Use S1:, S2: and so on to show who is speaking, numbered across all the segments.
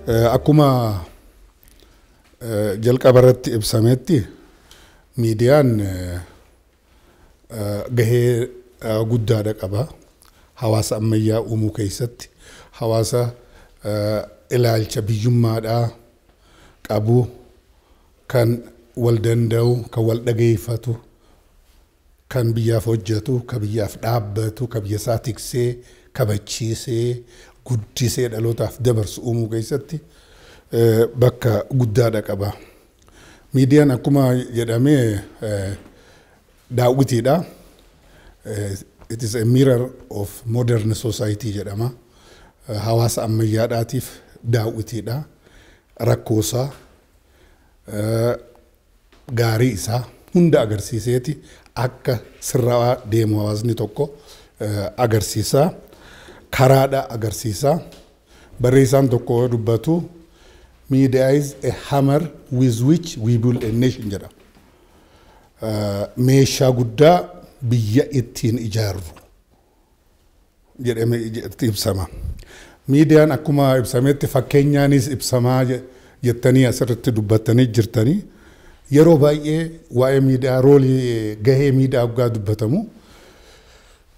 S1: Akkuma jalqaba irratti ibsametti, miidiyaan gahee guddaadha qaba. Hawaasa ammayyaa uumuu keessatti, hawaasa ilaalcha biyyummaadhaa qabu, kan wal danda'u, kan wal dhageeffatu, kan biyyaaf hojjetu, kan biyyaaf dhaabbatu, kan biyya isaa tiksee, kabachiisee, guddisee dhalootaaf dabarsu uumuu keessatti bakka guddaadha qaba. Miidiyaan akkuma jedhamee daawwitiidha. It is a mirror of modern society jedhama. Hawaasa ammayyaadhaatiif daawwitiidha. Rakkoosaa, gaarii isaa hunda agarsiiseeti akka sirraa deemu hawaasni tokko agarsiisa. Karaadha agarsiisa. Barreessaan tokko dubbatu, "Media is a hammer with which we build a nation" jedha. Meeshaa guddaa biyya ittiin ijaarru jedhamee ibsama. Miidiyaan akkuma ibsametti, fakkeenyaanis ibsamaa jettanii asirratti dubbattanii jirtanii, yeroo baay'ee waa'ee miidiyaa, roolii gahee miidiyaa waggaa dubbatamu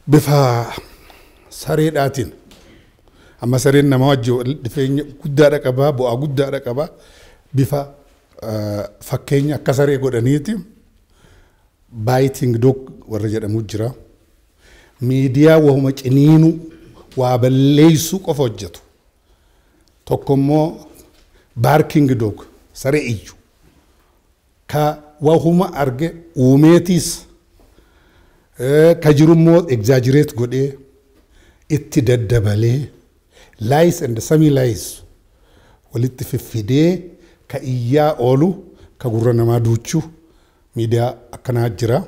S1: bifa sareedhaatiin. Amma sareen nama wajjin dhufeenya guddaadha qabaa, bu'aa guddaadha qabaa, bifa fakkeenya akka saree godhaniiti biting dog warra jedhamu jira. Miidiyaa wahuma ciniinu, waa balleessuu qofa hojjetu. Tokko immoo barking dog, saree iyyu. Ka wahuma arge uumeetiis ka jirummoo exaggerate godhee itti daddabalee, lies and semi lies walitti fiffidee ka iyyaa oolu, ka gurra namaa duuchuu miidiyaa akkanaa jira.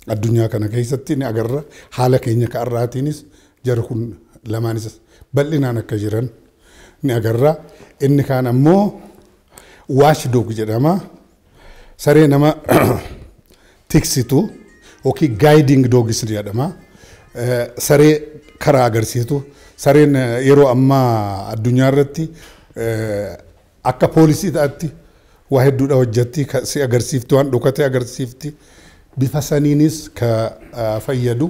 S1: Addunyaa kana keessatti ni agarra, haala keenya ka har'aatiinis jara kun lamaanis bal'inaan akka jiran ni agarra. Inni kaan ammoo watchdog jedhama. Saree nama tiksitu yookiin guiding dogis jedhama. Saree karaa agarsiistu. Sareen yeroo ammaa addunyaa irratti akka poolisii ta'atti waa hedduudha hojjetti, si agarsiifti, waan dhokate agarsiifti. Bifa saniinis ka fayyadu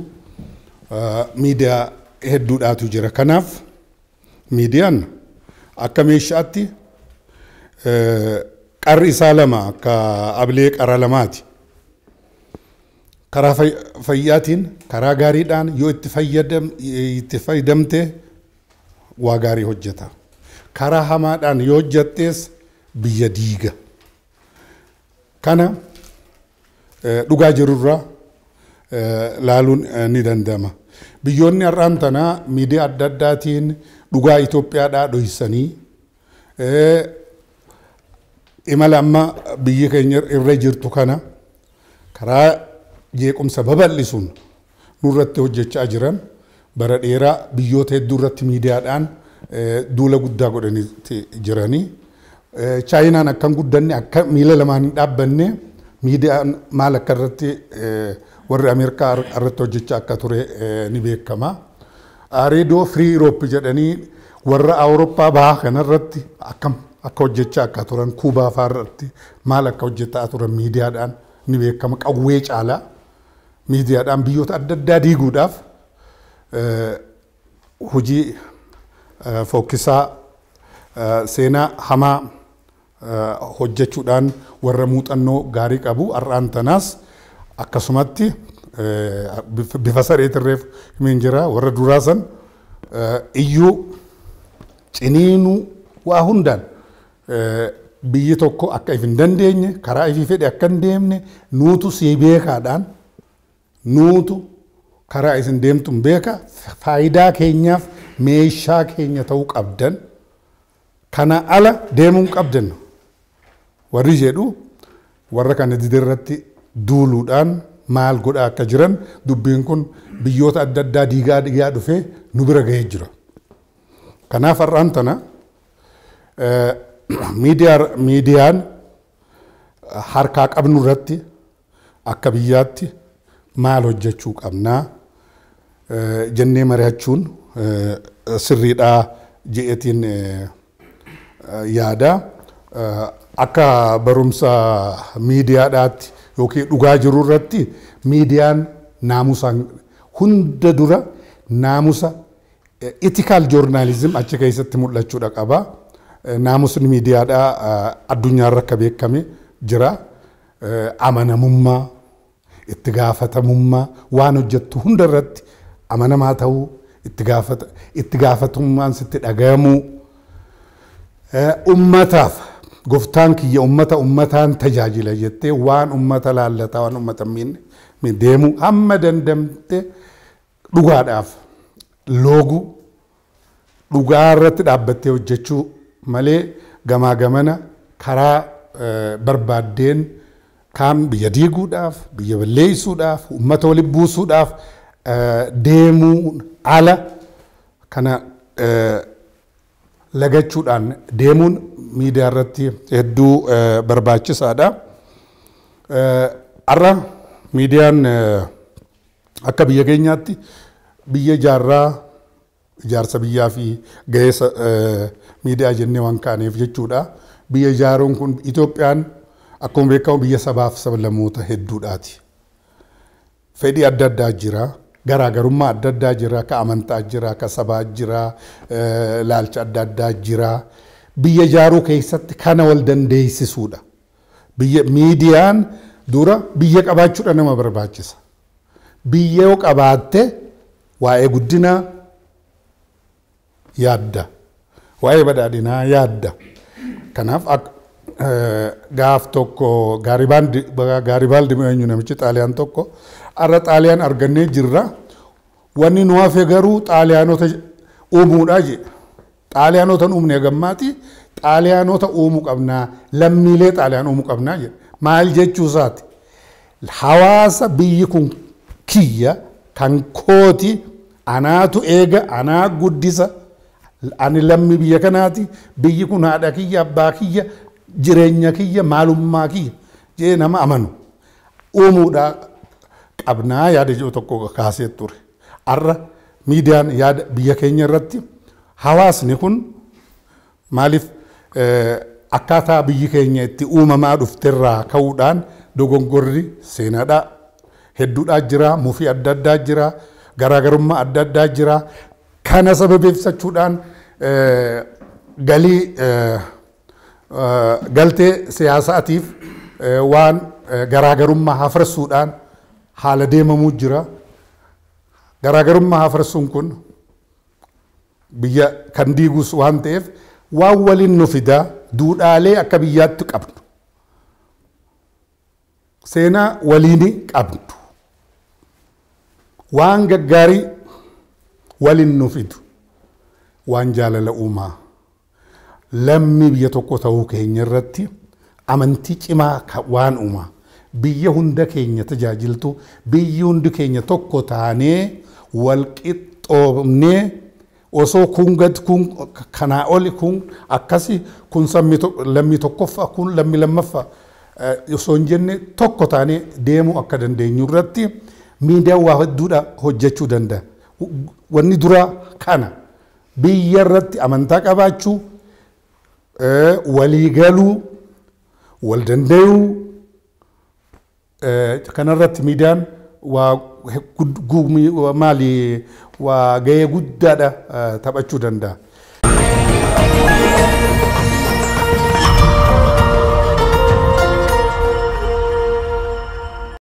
S1: miidiyaa hedduudhaatu jira. Kanaaf miidiyaan akka meeshaatti qarri isaa lama, akka ablee qara lamaati. Karaa fayyaatiin, karaa gaariidhaan yoo itti fayyadamte waa gaarii hojjeta. Karaa hamaadhaan yoo hojjettees biyya diiga. Kana dhugaa jirurraa laaluun ni danda'ama. Biyyoonni har'aan tanaa miidiyaa adda addaatiin dhugaa Itoophiyaadhaa dhoksanii imala amma biyyi keenya irra jirtu kana karaa jeequmsa babal'isuun nurratti hojjechaa jiran, bara dheeraa biyyoota hedduu irratti miidiyaadhaan duula guddaa godhanii jiranii. Chaayinaan akka hin guddanne, akka miila lamaan hin dhaabbanne miidiyaan maal akka irratti warri Ameerikaa irratti hojjechaa akka ture ni beekama. Radio Free Europe jedhanii warra Awurooppaa bahaa kanarratti akkam akka hojjechaa akka turan, Kuubaa fa'aa irratti maal akka hojjetaa turan miidiyaadhaan ni beekama. Qawwee caalaa miidiyaadhaan biyyoota adda addaa diiguudhaaf hojii fokkisaa, seenaa hamaa hojjechuudhaan warra muuxannoo gaarii qabu. Har'aan tanaas akkasumatti bifa sareetirreef himeen jira, warra duraa san iyyuu ciniinuu waa hundaan biyyi tokko akka if hin dandeenye, karaa ifii fedhe akka hin deemne, nuutu sii beekaadhaan, nuutu karaa isin deemtu hin beeka, faayidaa keenyaaf meeshaa keenya ta'uu qabdan, kana ala deemuu hin qabdan warri jedhu, warra kana didirratti duuluudhaan maal godhaa akka jiran, dubbiin kun biyyoota adda addaa diigaa diigaa dhufee nu bira gahee jira. Kanaaf har'aan tana miidiyaan harkaa qabnu irratti akka biyyaatti maal hojjechuu qabnaa jennee mari'achuun sirriidhaa je'eetiin yaada. Akka barumsa miidiyaadhaatti yookiin dhugaa jiru irratti miidiyaan naamusaan hunda dura naamusa ethical journalism achi keessatti mul'achuudha qaba. Naamusni miidiyaadhaa addunyaarra akka beekame jira. Amanamummaa, itti gaafatamummaa, waan hojjettu hunda irratti amanamaa ta'uu, itti gaafatamummaan sitti dhagayamuu, ummataaf goftaan kiyya ummata ummataan tajaajila jettee waan ummata laallataa waan ummata miinne deemuu hamma dandamte dhugaadhaaf loogu dhugaa irratti dhaabbattee hojjechuu malee gamaa gamana karaa barbaaddeen kaan biyya diiguudhaaf, biyya balleessuudhaaf, uummata walitti buusuudhaaf deemuu ala kana lagachuudhaan deemuun miidiyaa irratti hedduu barbaachisaadha. Har'a miidiyaan akka biyya keenyaatti biyya ijaarraa ijaarsa biyyaa fi ga'eessa miidiyaa jennee waan kaaneef jechuudha. Biyya ijaaruun kun Itoophiyaan akkuma beekamu biyya sabaaf sablammoota hedduudhaati. Fedhii adda addaa jira. Garaagarummaa adda addaa jira. Ka amantaa jira, ka sabaa jira, laalcha adda addaa jira. Biyya ijaaruu keessatti kana wal dandeessisuudha. Biyya miidiyaan dura biyya qabaachuudha nama barbaachisa. Biyya yoo qabaatte waa'ee guddinaa yaadda. Waa'ee badhaadhinaa yaadda. Kanaaf gaaf tokko Gaaribaaldii eenyu namichi Xaaliyaan tokko har'a Xaaliyaan argannee jirra. Wanni nu hafe garuu Xaaliyaanota uumuudha jedhe. Xaaliyaanota hin uumne gammaati. Xaaliyaanota uumuu qabnaa. Lammiilee Xaaliyaan uumuu qabnaa jedhe. Maal jechuu isaati? Hawaasa biyyi kun kiyya kan kooti anaatu eega anaa guddisa ani lammii biyya kanaati biyyi kun haadha kiyya abbaa kiyya jireenya kiyya maalummaa kiyya jee nama amanu uumuudha qabnaa yaada jedhu tokko kaasee ture. Har'a miidiyaan yaada biyya keenya irratti hawaasni kun maaliif akkaataa biyyi keenya itti uumamaa dhufterraa ka'uudhaan dogongorri seenaadhaa hedduudhaa jira, mufii adda addaa jira, garaagarummaa adda addaa jira. Kana sababeeffachuudhaan galii galtee siyaasaatiif waan garaagarummaa hafarsuudhaan haala deemamuu jira. Garaagarummaa hafarsuun kun biyya kan diigus waan ta'eef waan waliin nu fidaa duudhaalee akka biyyaatti qabnu. Seenaa waliin qabnu. Waan gaggaarii waliin nu fidu. Waan jaalala uumaa. Lammii biyya tokko ta'uu keenya irratti amantii cimaa waan uumaa. Biyya hunda keenya tajaajiltu, biyyi hundi keenya tokko taanee wal qixxoomnee osoo kun gad kun kanaa oli kun akkasi kun lammii tokkoffaa kun lammii lammaffaa osoo hin jenne tokko taanee deemuu akka dandeenyu irratti miidiyaan waa hedduudha hojjechuu danda'a. Wanni duraa kana biyya irratti amantaa qabaachuu, walii galuu, wal danda'uu kanarratti miidiyaan waa maali waa gahee guddaadha taphachuu danda'a.